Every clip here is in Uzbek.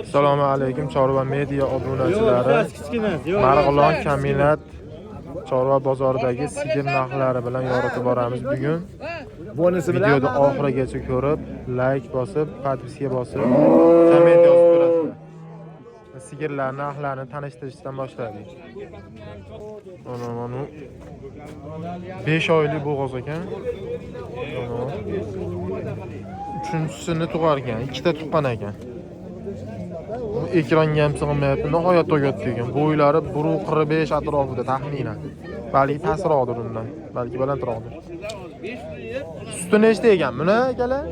Assalomu alaykum Chorva media obunachilari. Marg'ilon Kaminat chorva bozoridagi sigir narxlari bilan yoritib boramiz bugun. Videoni oxirigacha ko'rib, like bosib, podpiska bosib, komment yozib turasizlar. Sigirlar narxlarini tanishtirishdan boshladik. Mana mana 5 oylik bo'g'oz ekan. Mana uchinchisini tug'ar ekan, ikkita tuqqan ekan. Bu ekranga ham sig'mayapti, nihoyatda katta ekan. Bo'ylari 1.45 atrofida taxminan. Balki pastroqdir undan, balki balandroqdir. Suti nechta ekan buni akalar?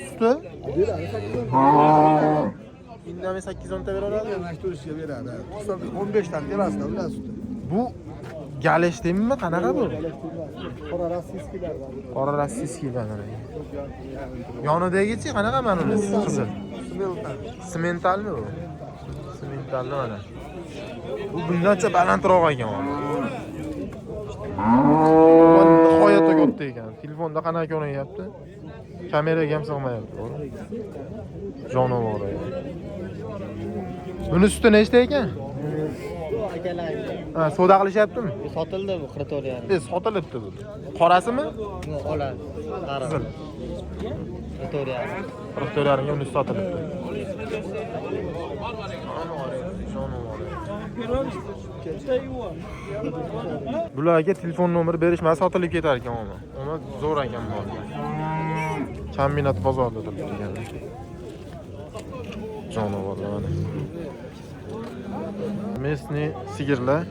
Suti? Indamay 8-10 ta beraveradi. Turishga beradi. 15 tan tepasida ular suti. Bu galish deymmi, qanaqa bu? Qora rossiyskiylar bor. Qora rossiyskiylar. Yonidagichi qanaqa mana uni qizil? Smeltan. Sementalmi bu? Sementalni mana. Bu bundancha balandroq ekan. Bu nihoyatda katta ekan. Telefonda qanaqa ko'rinyapti? Kameraga ham sig'mayapti, to'g'ri? Jonivor. Buni suti nechta ekan? Ha, savdo qilishyaptimi? Sotildi bu 44,5. Sotilibdi bu. Qorasimi? Ola. Qizil. 44,5. 44,5 ga unisi sotilibdi. Bularga telefon nomeri berishmasa sotilib ketar ekan uni. Uni zo'r ekan bu. Kombinat bozorida turibdi ekan. Jonivorlar mana. Местный sigirlar.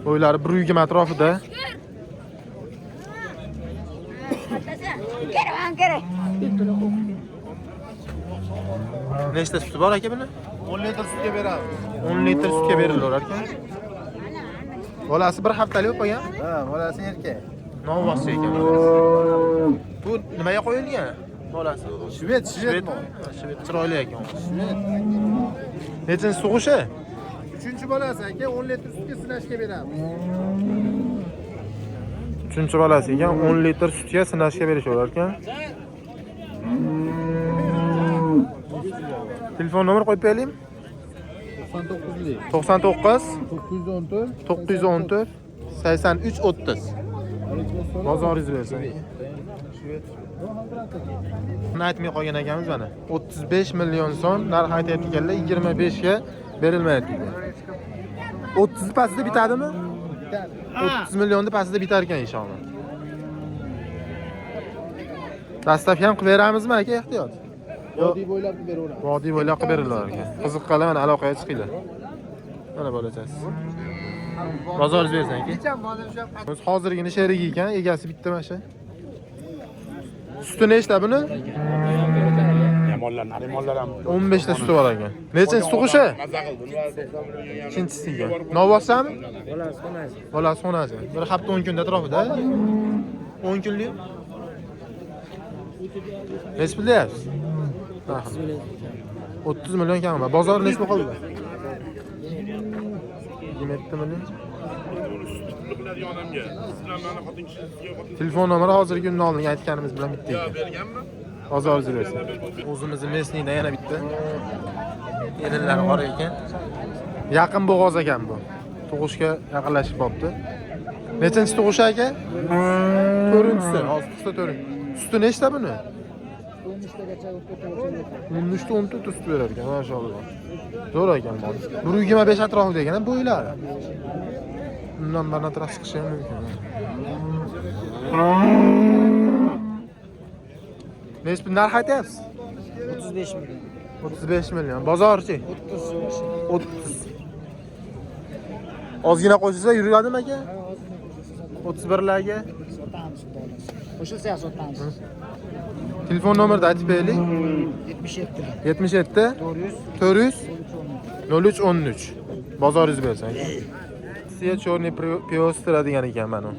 Bo'ylari 1.20 atrofida. Nechta suti bor aka buni? 10 litr sutga beradi. 10 litr sutga berilaverar ekan. Bolasi bir haftalik bo'lib qolgan. Ha, bolasi erkak. Novvosi ekan. Bu nimaga qo'yilgan? Bolasi. Shved, Shved. Shved chiroyli ekan. Shved. Nechinchi tug'ishi? Uchinchi bolasi aka 10 litr sutga sinashga beramiz. Uchinchi bolasi ekan, 10 litr sutga sinashga berishaverar ekan. Telefon nomer qo'yib beraylikmi? 99lik. 99 914 914 83 30. Bozoringiz bersin. Buni aytmay qolgan ekanmiz mana. 35 million so'm narx aytyapti ekanlar, 25 ga berilmayapti ekan. 30 pastida bitadimi? 30 millionni pastida bitar ekan inshaalloh. Dastavka ham qilib beramizmi aka ehtiyot? Vodiy bo'ylab beraveramiz. Vodiy bo'ylab qilib berilar ekan. Qiziqqanlar mana aloqaga chiqinglar. Mana bolachasi. Bozoringiz bersin aka. Biz hozirgina sherigi ekan, egasi bitta mana shu. Suti nechta buni? Yamonlar, narimonlar ham 15 ta suti bor ekan. Nechinchi tug'ishi? Ikkinchisi ekan. Novvossami? Bolasi xonasi. Bir hafta 10 kunda atrofida. 10 kunlik. Nechi pul deyapsiz? 30 million kam bor. Bozor nechi pul qoldi? 27 million. Telefon nomeri hozirgi undan oldin aytganimiz bilan bitta ekan. Bozoringiz bersin. O'zimizni mesniyda yana bitta. Erinlari qora ekan. Yaqin bo'g'oz ekan bu. Tug'ishga yaqinlashib qolibdi. Nechinchi tug'ishi aka? To'rtinchisi. Hozir tug'sa to'rt. Suti nechta buni? 13 ta 14 ta sut berar ekan, mashalloh. Zo'r ekan bu. 1.25 atrofida ekan bo'ylari. Undan balandroq chiqishi ham mumkin. Nechi pul narx aytyapsiz? 35 million. 35 million. Bozorchi? 30. 30. Ozgina qo'shilsa yuradimi aka? 31 larga. Sotamiz xudo. Qo'shilsa ham sotamiz. Telefon nomerini aytib beraylik. 77 77 400 400 03 13. Bozoringiz bersin aka. Siya Chorny Piostra degan ekan mana.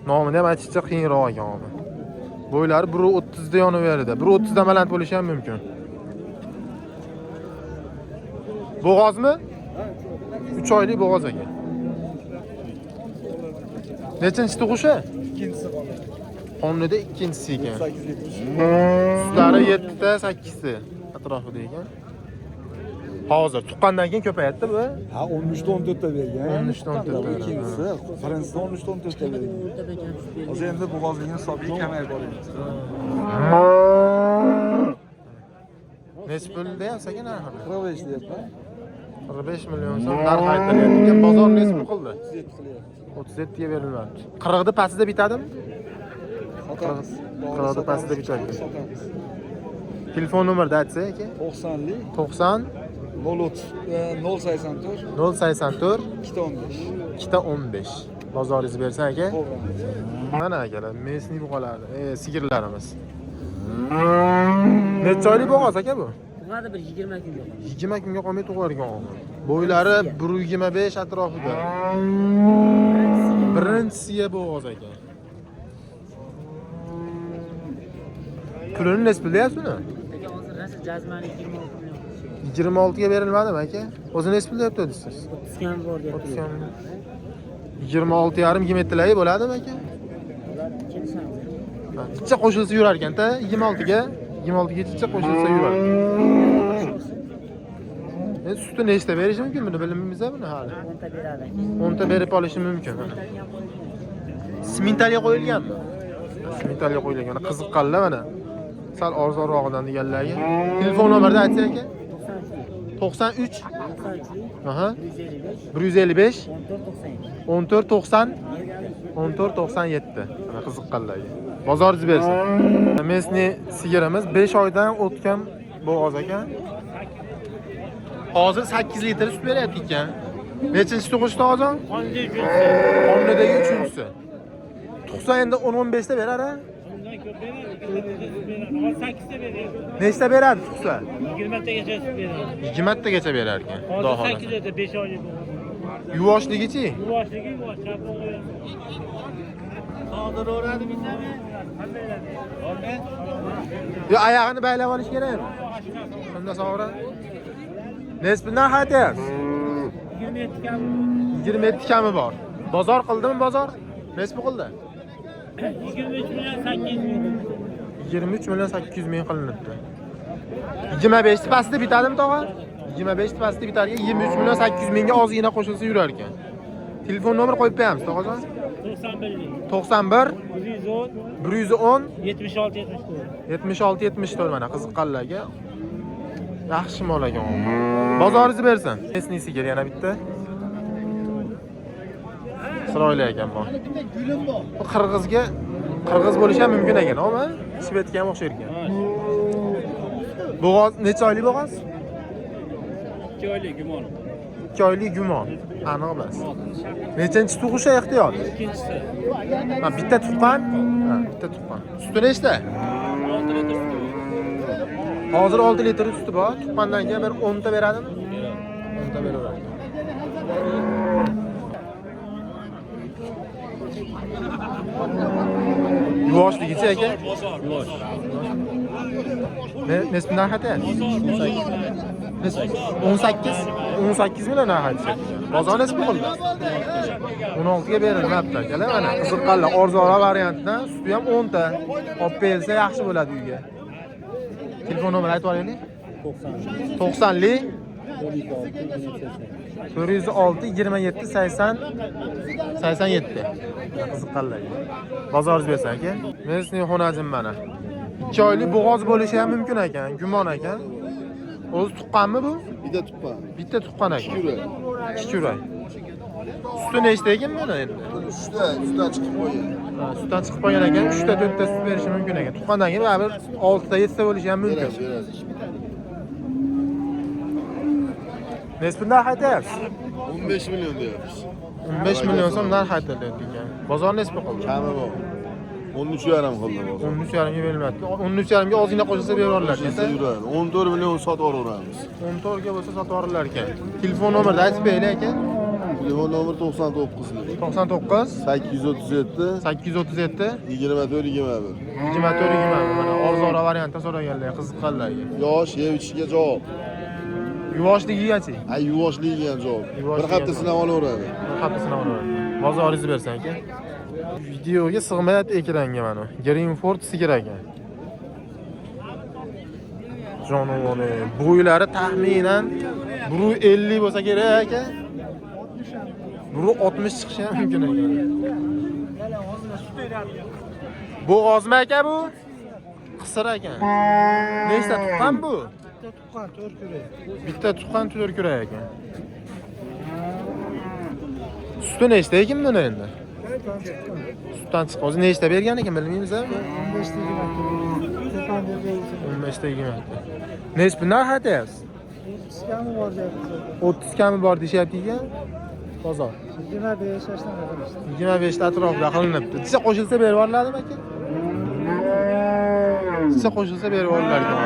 Nomini ham aytishcha qiyinroq ekan uni. Bo'ylari 1.30 da yonaveradi. 1.30 dan baland bo'lishi ham mumkin. Bo'g'ozmi? 3 oylik bo'g'oz ekan. Nechinchi tug'ishi? Ikkinchisi qoldi. Qonunida ikkinchisi ekan. 8 litr. Sutlari 7 ta 8 ta atrofida ekan. Hozir tuqqandan keyin ko'payapti bu. Ha, 13 ta 14 ta bergan. 13 ta 14 ta Bu bergan. ikkinchisi, birinchisida 13 ta 14 ta bergan. Hozir endi bo'g'ozligini hisobiga kamayib boryapti. Nechi pul deyapsiz aka narxini? 45 deyapman. 45 million so'm narx aytilyapti ekan. Bozor nechi pul qildi? 37 qilyapti. 37 ga berilmabdi. 40 ni pastida bitadimi? Sotamiz. Qirqni pastida bitadi. Sotamiz. Telefon nomerni aytsa aka. 90lik 90 030 084 084 215. 215. Bozoringizni bersin aka. To'g'ri. Mana akalar, mesni buqalar, sigirlarimiz. Necha oylik bo'g'oz aka bu? Tug'adi bir 20 kunga qoldi. 20 kunga qolmay tug'argan og'ir. Bo'ylari 1.25 atrofida. Birinchisiga bo'g'oz aka. Pulini nechi pul deyapsiz buni? Aka hozir rosa jazmani 26 million qilish. 26 ga berilmadimi aka? O'zi nechi pul deyapti siz? 30 kam bor deyapti. 30 kam. 26 yarim 27 lari bo'ladimi aka? Ular kelishamiz. Ha, Chicha qo'shilsa yurar ekan-da, 26 ga, 26 ga chicha qo'shilsa yurar. Endi suti nechta berishi mumkin buni bilmaymiz buni hali. 10 ta beradi. 10 ta berib olishi mumkin. Mana. Smentalga qo'yilganmi? Smentalga qo'yilgan. Qiziqqanlar mana. Sal arzonrog'idan deganlarga. Telefon nomerini aytsa aka. 93 93 93 Aha. 155 155 14 97. 14 90 14 97. Mana qiziqqanlarga. Bozoringiz bersin. Mesni sigirimiz 5 oydan o'tgan bo'g'oz ekan. Hozir 8 litr sut beryapti ekan. Nechinchi tug'ishdi hozir? Qonlidagi uchinchisi. Tug'sa endi 10-15 ta berar a? Undan ko'p beradi, beradi. 8 ta beradi. Nechta beradi tug'sa? 20 tagacha sut beradi. 20 tagacha berar ekan. Xudo Hozir xohlasa. 8 ta 5 oylik bo'ldi. Yuvoshligichi? Yuvoshligi yuvosh, chapon qo'yadi. Sog'diraveradi bindami? Qanday? Yo oyog'ini baylab olish kerakmi? Shunda sog'ra. Nechi puldan aytyapsiz? 27 kam. 27 kami bor. Bozor qildimi bozor? Nechi pul qildi? 23 million 800 ming. 23 million 800 ming qilinibdi. 25 pastida bitadimi tog'a? 25 pastida bitarkan 23 million 800 mingga ozgina qo'shilsa yurar ekan. Telefon nomer qo'yib qo'yamiz tog'ajon. 91 91 110 110 76 74. 76 74 mana qiziqqanlarga yaxshi mol ekan. Bozoringizni bersin. Mesni sigir yana bitta. Chiroyli ekan bu. Bu qirg'izga qirg'iz bo'lishi ham mumkin ekan, ammo shvedga ham o'xshar ekan. Bo'g'oz necha oylik bo'g'oz? 2 oylik gumon. 2 oylik gumon. Aniq emas. Nechinchi tug'ishi ehtiyot? Ikkinchisi. Ha, bitta tuqqan. Ha, bitta tuqqan. Suti nechta? 6 litr sut. Hozir 6 litr suti bor. Tuqqandan keyin bir 10 ta beradimi? 10 ta beraveradi. Yuvoshligichi aka? Yuvosh. Ne, nesmi narx aytyapsiz? 18 18 million narx aytishyapti. Bozor nechi pul qildi? 16 ga berilmabdi akalar. Mana qiziqqanlar arzonroq variantdan suti ham 10 ta. Olib kelsa yaxshi bo'ladi uyga. Telefon nomerini aytib yuboringlar. 90 lik 406 27 80 87. Qiziqqanlarga. Bozoringiz bersin aka. Mesni xonajim mana. 2 oylik bo'g'oz bo'lishi ham mumkin ekan, gumon ekan. O'zi tuqqanmi bu? Bitta tuqqan. Bitta tuqqan ekan. Kurak. Ikki kurak. Suti nechta ekan mana endi? Uchta, sutdan chiqib qo'ygan. Ha, sutdan chiqib qolgan ekan, 3 ta 4 ta sut berishi mumkin ekan. Tuqqandan keyin baribir 6 ta 7 ta bo'lishi ham mumkin. Beradi, beradi. Nechi pul narx aytyapsiz? 15 million deyapmiz. 15 million so'm narx aytilyapti ekan. Bozor nechi pul qildi? Kami bor. 13,5 qildi bozor. 13,5 ga berilmayapti. 13,5 ga ozgina qo'shilsa beraverlar ekan. Yuradi. 14 million sotib yuboramiz. 14 ga bo'lsa sotib yuborlar ekan. Telefon nomerini aytib beraylik aka. Telefon nomer 99 99 837 837 24 21. 24 20. Mana arzonroq variantda so'raganlar, qiziqqanlarga. Yosh yeb ichishga javob. Yuvoshligigachi? Ay yuvoshligiga ham javob. Yuvoshligiga Bir hafta javob. sinab olaveradi. Bir hafta sinab olaveradi. Bozoringizni bersin aka. Videoga sig'mayapti ekranga mana. Greenford sigir ekan. Jonivori. Bo'ylari taxminan 1.50 bo'lsa kerak aka. 1.60 chiqishi ham mumkin ekan. Bo'g'ozmi aka bu? Qisir ekan. Nechta tuqqan bu? Bitta tuqqan, 4 kurak. Bitta tuqqan 4 kurak ekan. Suti nechta ekan buni endi? Sutdan chiqqan. O'zi nechta bergan ekan bilmaymiz a. 15 ta 20 15 ta 20 ta. Nech bu narx aytyapsiz? 30 kami bor deyapti. 30 kami bor deyishyapti ekan. Bozor. 25 yoshdan qilishdi. 25 ta atrofida qilinibdi. Desa qo'shilsa berib yuboriladimi aka? Desa qo'shilsa berib yuborilar ekan.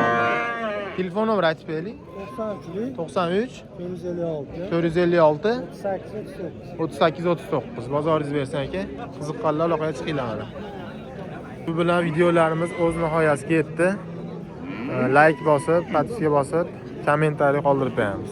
Telefon nomeri aytib beraylik. 93 93 456 456 38 39. 38 39. Bozoringiz bersin aka. Qiziqqanlar aloqaga chiqinglar mana. Bu bilan videolarimiz o'z nihoyasiga yetdi. Like bosib, podpiska bosib, kommentariy qoldirib qo'yamiz.